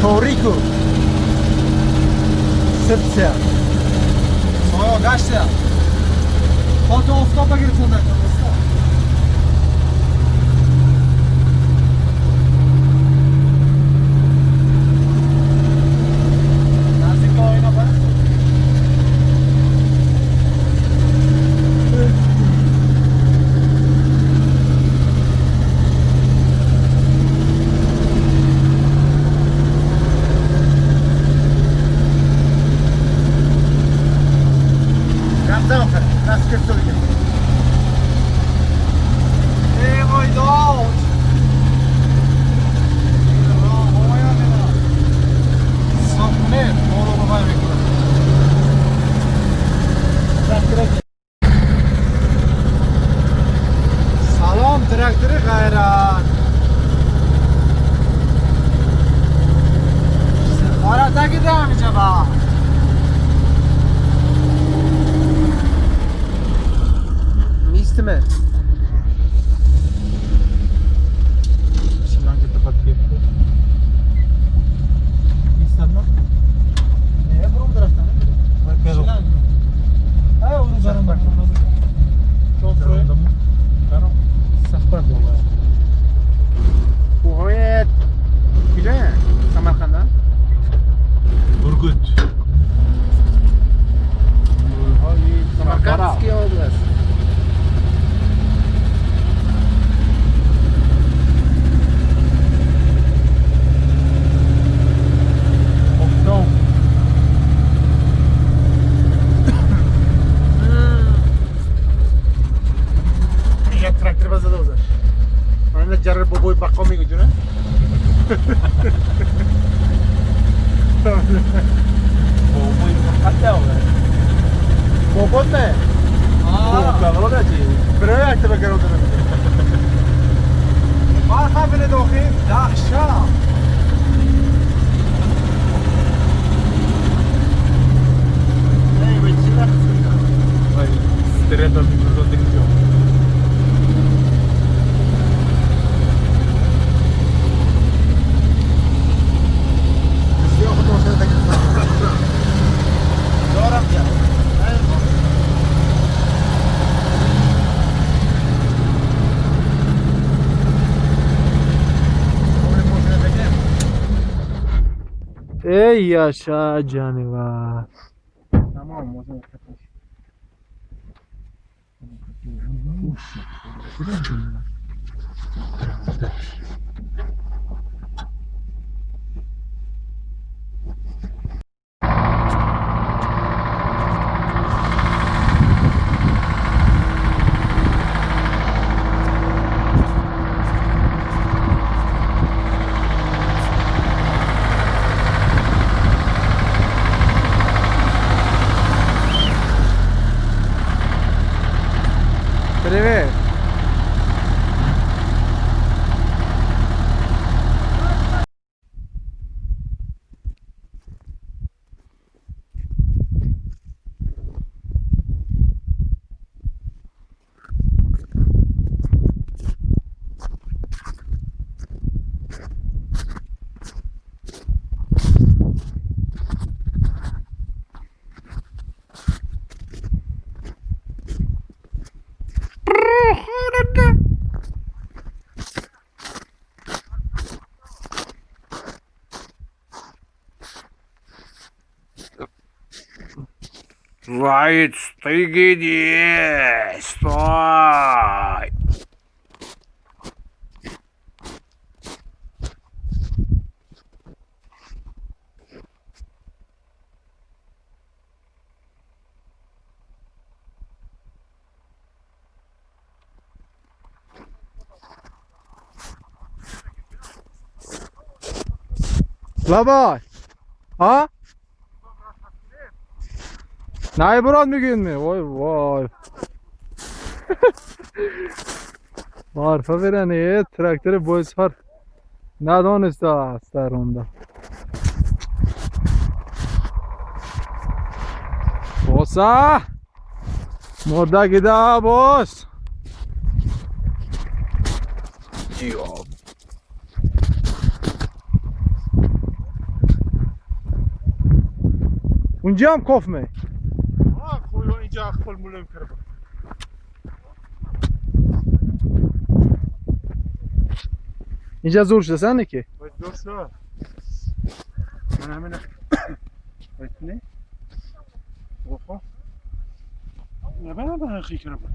Торику. Сипсия. Соя гаштия. Фото офтоба гирифтан. Наздик оина бар. Рамзан охир, наскир so'ygan. Ey voy dod. Сохне, моро бавай мекунад. Салом трактори ғайрат. Оратаки дам иҷаба. Mistimi? Shilanga tepatga. Istadmi? Ne, burum tarafdan. Ha, uni zarum. Sahbar bo'ldi. Qo'y, куҷоя? Самарқанда? Ургут. Самаркандский область. Октом. Як трактор базада o'zi. Mana jarri boboy baqqol menga juna. Boboy qanday o'g'li? Bobonmi? Birov yakta bakar o'tiribdi. Marhaban do'xim, dahshat. Ey, bachila. Voy, streta microdontikjo. Yo'q, o'sha Doram ya. Ey yasha jonivor. Tamam, o'zim kapash. Привет. Заяц, ты где? Стой! Лабай. А? Найбурод мегӯед? Вой вой. Марфа берани трактори бойсфар надониста дар онда. Боса! Мурда гида бос! Унҷа ҳам коф ме. А, инҷа хол мулоим карда. Инҷа зур шуда сане ки? Бояд зур шуд. Ман ҳамина бояд не? Охо. Не бана ба хи карда.